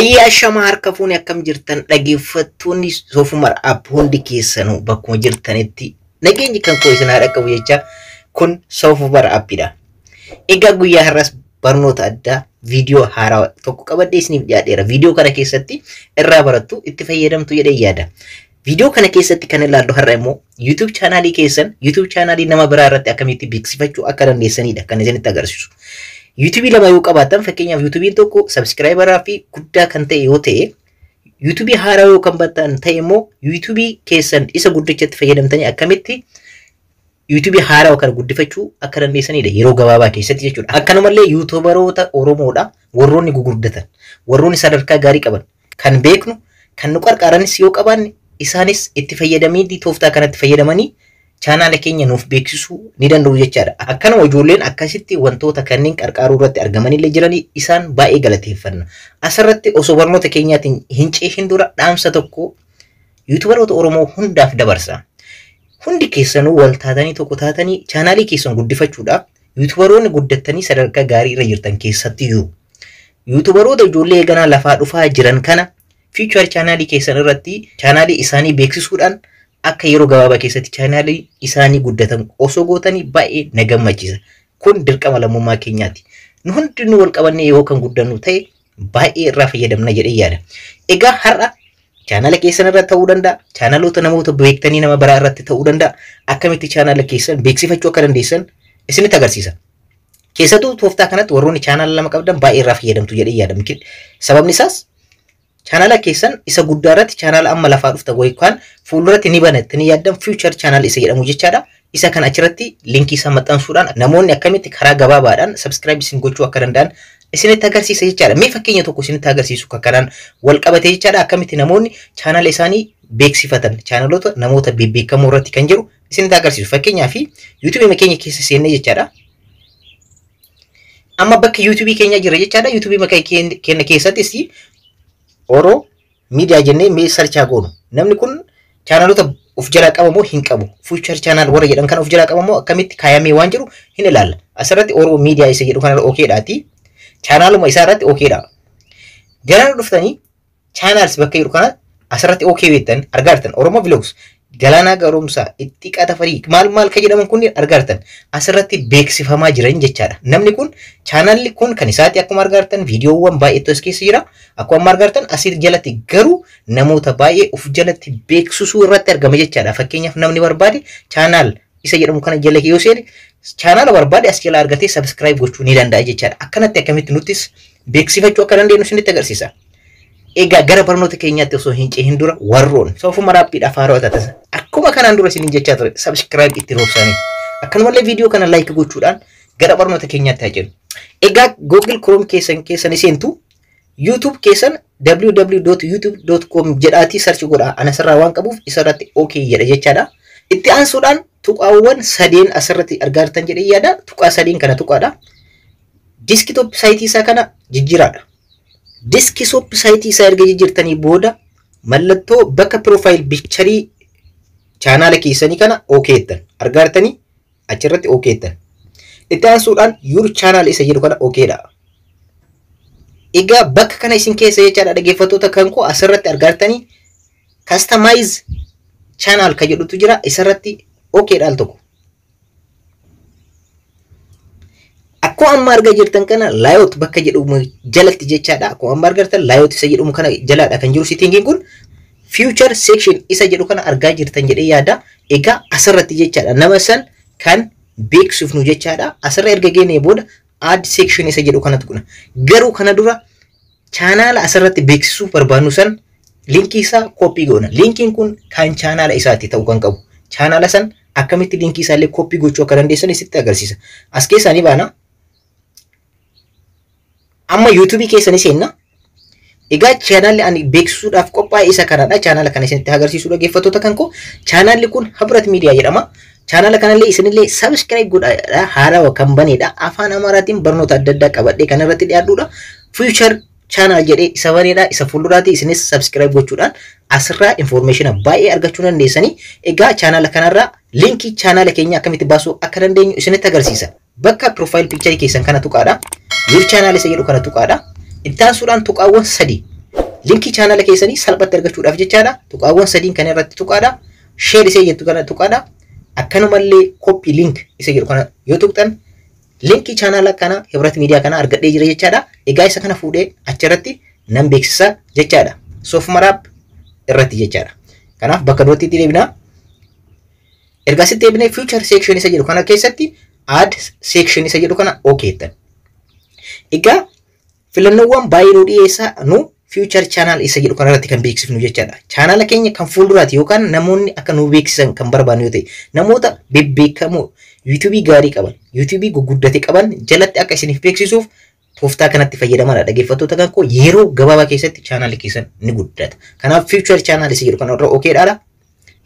Hayya ashama harka fuuni akkam jirtan dhaggeeffattoonni Soofumar App hundi keessanuu bakkuma jirtanitti nageenyi kan koo isin haa dhaqqabu jecha kun Soofumar Appidha. Egaa guyyaa har'as barnoota addaa viidiyoo haaraa tokko qabadhee isiniif dhiyaadheera. Viidiyoo kana keessatti irraa barattu itti fayyadamtu jedhee yaada. Viidiyoo kana keessatti kan ilaallu har'a immoo YouTube chaanaalii keessan YouTube chaanaalii nama biraa irratti akkamitti beeksifachuu akka dandeessanidha kan isinitti agarsiisu. YouTube lama yoo qabaattan, fakkeenyaaf YouTube'n tokko subscriberaa fi guddaa kan ta'e yoo ta'e, YouTube haaraa yoo kan battan ta'e immoo YouTube keessan isa guddichatti fayyadamtanii akkamitti YouTube haaraa kana guddifachuu akka dandeessanidha yeroo gabaabaa keessatti jechuudha. Akkanumallee YouTuberoota Oromoodha warroonni gugurdatan, warroonni sadarkaa gaarii qaban kan beeknu kan nu qarqaaranis yoo qabaanne, isaanis itti fayyadamanii tooftaa kanatti fayyadamanii chaanaala keenya nuuf beeksisuu ni danda'u jechaadha. Akkanuma ijoolleen akkasitti wantoota kanneen qarqaaruu irratti argamanillee jiranii isaan baay'ee galateeffanna. Asirratti osoo barnoota keenyaatiin hin ceeshin dura dhaamsa tokko YouTuberoota Oromoo hundaaf dabarsa. Hundi keessanuu wal taatanii tokko taatanii chaanaalii keessan guddifachuudhaaf YouTuberoonni guddattanii sadarkaa gaarii irra jirtan keessattiyyuu YouTuberoota ijoollee eeganaa lafaa dhufaa jiran kana feature chaanaalii keessan irratti chaanaalii isaanii beeksisuudhaan akka yeroo gabaabaa keessatti chaanaalii isaanii guddatan osoo gootanii baay'ee na gammachiisa. Kun dirqama lammummaa keenyaati. Nu hundinuu wal qabannee yoo kan guddannu ta'e baay'ee irraa fayyadamna jedhee yaada. Egaa har'a chaanaala keessan irratti ta'uu danda'a, chaanaloota namoota beektanii nama biraa irratti ta'uu danda'a. Akkamitti chaanaala keessan beeksifachuu akka dandeessan isinitti agarsiisa. Keessattuu tooftaa kanatti warroonni chaanaala lama qabdan baay'ee irraa fayyadamtu jedhee yaada. Sababni isaas chaanaala keessan isa guddaa irratti chaanaala amma lafaa dhufta yookaan fuulduratti ni banatti ni yaaddan feature channel isa jedhamu jechaadha. Isa kan achirratti linkii isaa maxxansuudhaan namoonni akkamitti karaa gabaabaadhaan subscribe isin gochuu akka danda'an isinitti agarsiisa jechaadha. Mee fakkeenya tokko isinitti agarsiisu kan kanaan wal qabate jechaadha. Akkamitti namoonni chaanaala isaanii beeksifatan chaanaloota namoota bebbeekamoo irratti kan jiru isinitti agarsiisu. Fakkeenyaaf YouTube keenya keessa seennee jechaadha. Amma bakka YouTube keenya jira jechaadha. YouTube keenya keessattis Oro Miidiyaa jennee mee search goonu. Namni kun chaanaloota of jalaa qaba moo hin qabu? Feature channel warra jedhan kana of jalaa qaba moo akkamitti kaayamee waan jiru hin ilaalla. Asirratti Oro Miidiyaa isa jedhu kanarra okeedhaati. Chaanaaluma isaa irratti okeedha. Gara dhuftanii channels bakka jedhu kana asirratti okee beektan argaa jirtan. Oromoo Vlogs, Galaanaa Garoomsaa, Ittiqaa Tafarii maal maal kan jedhaman kun argaa jirtan. Asirratti beeksifamaa jiran jechaadha. Namni kun chaanalli kun kan isaati akkuma argaa jirtan viidiyoowwan baay'eetu as keessa jira. Akkuma amma argaa jirtan asii jalatti garuu namoota baay'ee of jalatti beeksisuu irratti argama jechaadha. Fakkeenyaaf namni barbaade channel isa jedhamu kana jala yoo seene chaanaala barbaade as jala argatee subscribe gochuu ni danda'a jechaadha. Akkanatti akkamitti nutis beeksifachuu akka dandeenyu isinitti agarsiisa. Egaa gara barnoota keenyaatti osoo hin cehin dura warroon Soofumar Appiidhaaf haarawaa taatan akkuma kanaan dura isiniin jechaa ture subscribe itti roobsanii akkanumallee viidiyoo kana like gochuudhaan gara barnoota keenyaatti haa jennu. Egaa Google Chrome keessan keessan seentu YouTube keessan www.youtube.com jedhaatii search godhaa. Ana asirraa waan qabuuf isarratti OK jedha jechaadha. Itti aansuudhaan tuqaawwan sadeen asirratti argaa jirtan jedhee yaada. Tuqaa sadeen kana tuqaadha. Desktop site isaa kana jijjiiraadha. Desktop site isaa erga jijjiirtanii booda mallattoo bakka profile picture chaanaala keessanii kana OK jettan. Argaa jirtanii achirratti OK jettan. Itti aansuudhaan your channel isa jedhu kana OK dha. Egaa bakka kana isin keessa jechaadha dhaggeeffattoota kan koo, asirratti argaa jirtanii customize channel kan jedhutu jira, isarratti OK dha al tokko. Akkuma amma argaa jirtan kana layout bakka jedhamu jalatti jechaadha. Akkuma amma argaa jirtan layout isa jedhamu kana jalaadha kan jiru settingiin kun feature section isa jedhu kana argaa jirtan jedhee yaada. Egaa asirratti jechaadha nama san kan beeksifnu jechaadha. Asirra erga geenye booda add section isa jedhu kanatu kuna. Garuu kana dura chaanaala asirratti beeksisuu barbaannu san linkii isaa copy goona. Linkiin kun kan chaanaala isaatti ta'uu kan qabu. Chaanaala san akkamitti linkii isaallee copy gochuu akka dandeessan isitti agarsiisa. As keessaa ni baana. Amma YouTube keessanii seenna. Egaa chaanaalli ani beeksisuudhaaf qophaa'e isa kanadha. Chaanaala kana isinitti agarsiisuu dhaggeeffattoota kan koo. Chaanaalli kun Habrat Miidiyaa jedhama. Chaanaala kanallee isinillee subscribe godhaa, haarawaa kan banedha. Afaan Amaaraatiin barnoota adda addaa qabadhee kan irratti dhiyaadhudha. Feature channel jedhee isa banedha. Isa fuulduraatti isinis subscribe gochuudhaan asirraa information baay'ee argachuu dandeessanii. Egaa chaanaala kanarraa linkii chaanaala keenya akkamitti baasuu akka dandeenyu isinitti agarsiisa. Bakka profile picture keessan kana tuqaadha. Your channel isa jedhu kana tuqaadha. Itti aansuudhaan tuqaawwan sadi Linkii chaanala keessanii salphatti argachuudhaaf jechaadha. Tuqaawwan sadiin kana irratti tuqaadha. Share isa jettu kana tuqaadha. Akkanumallee copy link isa jedhu kana yoo tuqxan linkii chaanala kana Hibrat Miidiyaa kana argadhee jira jechaadha. Egaa isa kana fuudhee achirratti nan beeksisa jechaadha. Soofumar App irratti jechaadha. Kanaaf bakka duratti itti deebinaa. Erga asitti deebinee feature section isa jedhu kana keessatti add section isa jedhu kana okay jettan. Egaa filannoowwan baay'ee nu dhiyeessa, nu feature channel isa jedhu kanarratti kan beeksifnu jechaadha. Chaanala keenya kan fuulduraati yookaan namoonni akka nu beeksisan kan barbaannu yoo ta'e, namoota bebbeekamoo yuutuubii gaarii qaban, yuutuubii guguddate qaban jalatti akka isiniif beeksisuuf tooftaa kanatti fayyadamanidha. Dhaggeeffattoota kan koo, yeroo gabaabaa keessatti chaanalli keessan ni guddata. Kanaaf feature channel isa jedhu kanarra okay dhaadha.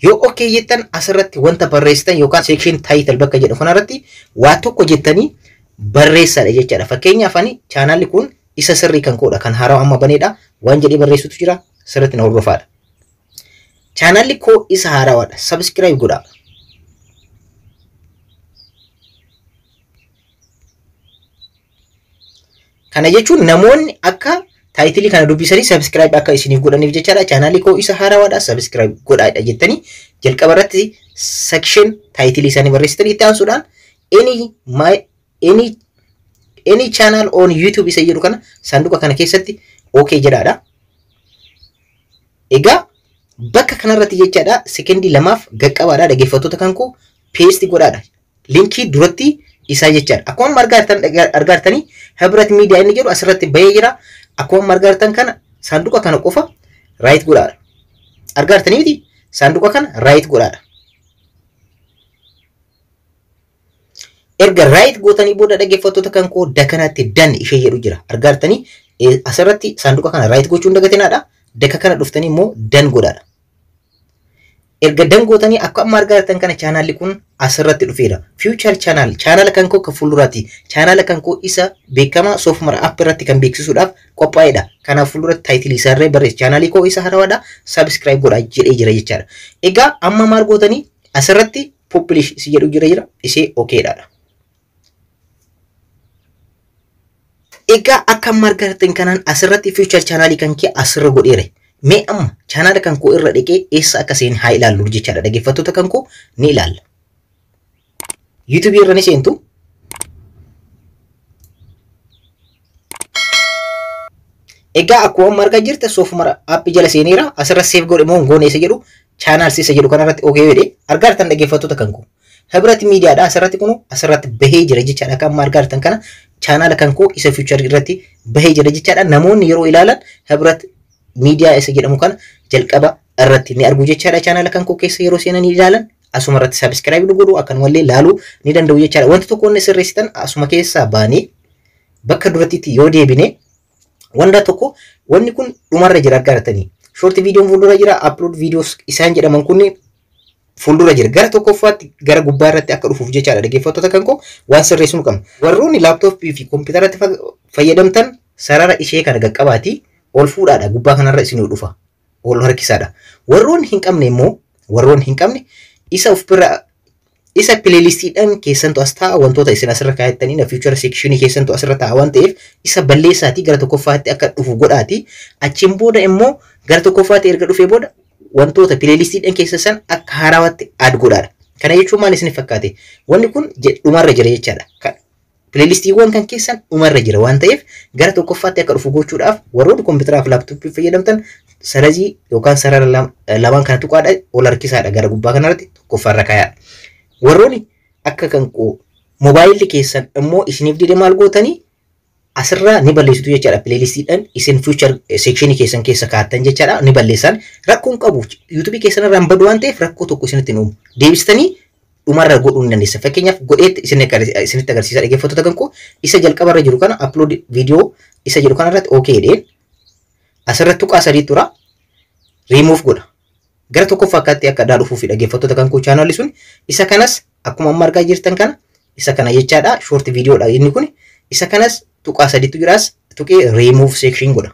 Yoo okay jettan asirratti wanta barreessitan yookaan section title bakka jedhu kanarratti waa tokko jettanii barreessaadha jechaadha. Fakkeenyaaf ani chaanalli kun isa sirrii kan koodha, kan haaraa amma baneedha, waan jedhee barreessutu jira, sirriitti na hordofaadha. Chaanalli koo isa haarawaadha. Subscribe godhaa. Kana jechuun namoonni akka titleii kana dubbisanii subscribe akka isiniif godhaniif jechaadha. Chaanalli koo isa haarawaadha. Subscribe godhaadha jettanii jalqaba irratti section titleii isaanii barreessitanii, itti aansuudhaan any channel on YouTube isa jedhu kana saanduqa kana keessatti okay jedhaadha. Egaa bakka kanarratti jechaadha, sekendii 2f gaqqabaadha, dhaggeeffattoota kan koo, paste godhaadha. Linkii duratti isaa jechaadha. Akkuma argaa jirtanii Hibrat Miidiyaa inni jedhu asirratti bahee jira. Akkuma argaa jirtan kana saanduqa kana qofa right godhaadha. Argaa jirtanii miti, saanduqa kana right godhaadha. Erga right gootanii booda, dhaggeeffattoota kan koo, dakanatti done ishee jedhu jira. Argaa jirtanii, asirratti saanduqa kana right gochuun dagatinaadha. Daka kana dhuftanii immoo done godhaadha. Erga done gootanii akka amma argaa jirtan kana chaanaalli kun asirratti dhufeera. Feature channel, chaanaala kan koo kan fuulduraati. Chaanaala kan koo isa beekamaa Soofumar App irratti kan beeksisuudhaaf qophaa'edha. Kanaaf fuulduratti titleii isaarree barreessa. Chaanaalii koo isa haarawaadha. Subscribe godhaa jedhee jira jechaadha. Egaa amma maal gootanii, asirratti publish isi jedhu jira, isee okayidha. Egaa akka amma argaa jirtan kanaan asirratti feature chaanaalii kan kee asirra godheera. Mee amma chaanaala kan koo irra dhaqee eessa akka seen haa ilaallu jechaadha. Dhaggeeffattoota kan koo, ni ilaalla. YouTube irra ni seentu. Egaa akkuma amma argaa jirta Soofumar App jala seeneera. Asirra save godhe moo goone isa jedhu, channels isa jedhu kanarratti okay jedhee, argaa jirtan, dhaggeeffattoota kan koo. Hibrat Miidiyaadha, asirratti kunu asirratti bahee jira jechaadha. Akka amma argaa jirtan kana chaanaala kan koo isa feature irratti bahee jira jechaadha. Namoonni yeroo ilaalan Hibrat Miidiyaa isa jedhamu kana jalqaba irratti ni argu jechaadha. Chaanaala kan koo keessa yeroo seenanii ilaalan asuma irratti subscribe godhu, akkanumallee ilaaluu ni danda'u jechaadha. Wanti tokko inni sirreessitan, asuma keessaa baanee bakka durattitti yoo deebine, wanta tokko wanni kun dhumarra jira, argaa jirtanii. Short videoon fuuldura jira, upload videos isaan jedhaman kunniin fuuldura jira. Gara tokkoffaatti, gara gubbaa irratti akka dhufuuf jechaadha, dhaggeeffattoota kan koo, waan sirreessuu qabna. Warroonni laaptooppii fi kompiitaratti fayyadamtan sarara ishee kana qaqqabaatii ol fuudhaadha, gubbaa kanarra isinii dhufa. Ol harkisaadha. Warroonni hin qabne immoo, warroonni hin qabne isa of bira isa playlistiidhaan keessantu as taa'a, wantoota isin asirra kaayattanii feature sectionii keessantu asirra taa'a waan ta'eef, isa balleessaatii gara tokkoffaatti akka dhufu godhaati. Achiin booda immoo gara tokkoffaatti erga dhufee booda wantoota playlistiidhaan keessa san akka haarawaatti add godhaadha. Kana jechuun maal isin fakkaate? Wanni kun dhumarra jira jechaadha. Playlistiiwwan kan keessan dhumarra jira waan ta'eef, gara tokkoffaatti akka dhufu gochuudhaaf warroonni kompiitaraa fi laaptooppii fayyadamtan sarazii yookaan sarara lamaan kana tuqaadha, ol harkisaadha, gara gubbaa kanarratti tokkoffaarra kaayaadha. Warroonni akka kan moobaayilli keessan immoo isiniif dide maal gootanii, asirraa ni balleessitu jechaadha. Playlistiidhaan isin feature sectionii keessan keessa kaa'attan jechaadha, ni balleessan. Rakkoon qabu, yuutuubii keessan irraa hin badu waan ta'eef rakkoo tokko isinitti hin uumu. Deebistanii dhumarra godhuu ni dandeessa. Fakkeenyaaf godheetti isinitti agarsiisa, dhaggeeffattoota kan koo, isa jalqabarra jiru kana upload video isa jedhu kanarratti okay jedheen asirratti tuqaa sadii tura, remove godha. Gara tokkoffaa akkaatti akka addaa dhufuufi, dhaggeeffattoota kan koo, chaanalli sun isa kanas akkuma amma argaa jirtan kana isa kana jechaadha, short videodha inni kun, isa kanas tuqaa sadiitu jiraas tuqee remove section godha.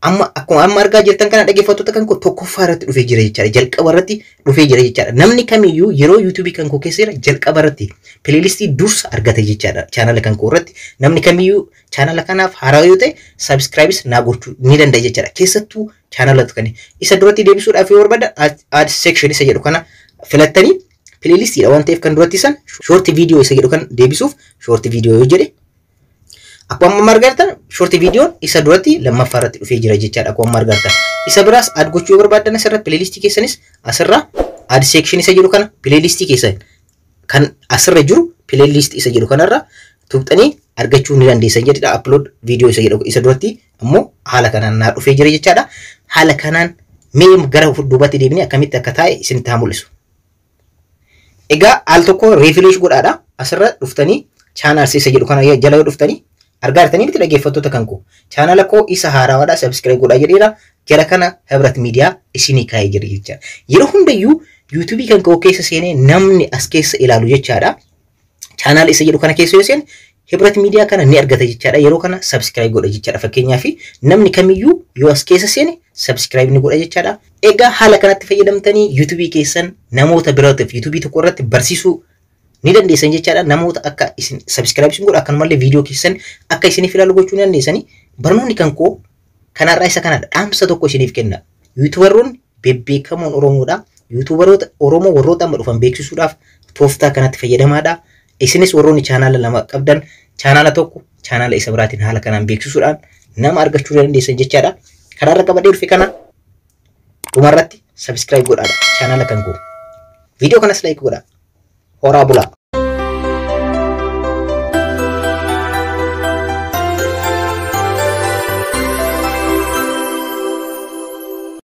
Amma akkuma amma argaa jirtan kana, dhaggeeffattoota kan koo, tokkoffaa irratti dhufee jira jechaadha. Jalqaba irratti dhufee jira jechaadha. Namni kamiyyuu yeroo YouTubeii kan koo keessa jira jalqaba irratti playlistii dursa argata jechaadha. Chaanala kan koo irratti namni kamiyyuu chaanala kanaaf haaraa yoo ta'e subscribeis naa gochuu ni danda'a jechaadha. Keessattuu chaanala kan isa duratti deebisuudhaaf yoo barbaadan, add section isa jedhu kana filattanii, playlistiidha waan ta'eef kan duratti san short video isa jedhu kan deebisuuf short video yoo jedhe, akkuma amma argartan short videoon isa duratti lammaffaa irratti dhufee jira jechaadha akkuma amma argartan. Isa biraas add gochuu yoo barbaaddan, asirra playlistii keessanis asirra add section isa jedhu kana, playlistii keessan kan asirra jiru playlist isa jedhu kanarra tuqxanii argachuu ni dandeessan jedhidha. Upload video isa jedhu isa duratti ammoo haala kanaan naa dhufee jira jechaadha. Haala kanaan mee gara duubatti deebinee akkamitti akka taa'e isinitti haa mul'isu. Egaa al tokko refresh godhaadha. Asirra dhuftanii channels isa jedhu kana jala yoo dhuftanii argaa jirtanii miti, dhaggeeffattoota kan koo? Chaanala koo isa haarawaadha, subscribe godhaa jedheera. Jala kana Hibrat Miidiyaa isinii kaa'ee jira jechaadha. Yeroo hundayyuu YouTubeii kan koo keessa seenee namni as keessa ilaalu jechaadha. Chaanala isa jedhu kana keessa yoo seene Hibrat Miidiyaa kana ni argata jechaadha. Yeroo kana subscribe godha jechaadha. Fakkeenyaaf namni kamiyyuu yoo as keessa seene subscribe ni godha jechaadha. Egaa haala kanatti fayyadamtanii YouTubeii keessan namoota birootiif YouTubeii tokko irratti barsiisuu ni dandeessan jechaadha. Namoota akka isin subscribe isin godha, akkanumallee viidiyoo keessan akka isiniif ilaalu gochuu ni dandeessanii. Barnoonni kan koo kanarraa isa kanadha. Dhaamsa tokko isiniif kenna. YouTuberoonni bebbeekamoon Oromoodha. YouTuberoota Oromoo warroota amma dhufan beeksisuudhaaf tooftaa kanatti fayyadamaadha. Isinis warroonni chaanaala lama qabdan chaanaala tokko chaanaala isa biraatiin haala kanaan beeksisuudhaan nama argachuu dandeessan jechaadha. Kanaarra qabadhee dhufe kana. Dhumarratti subscribe godhaadha chaanaala kan koo. Viidiyoo kanas like godhaa. Horaa bulaa.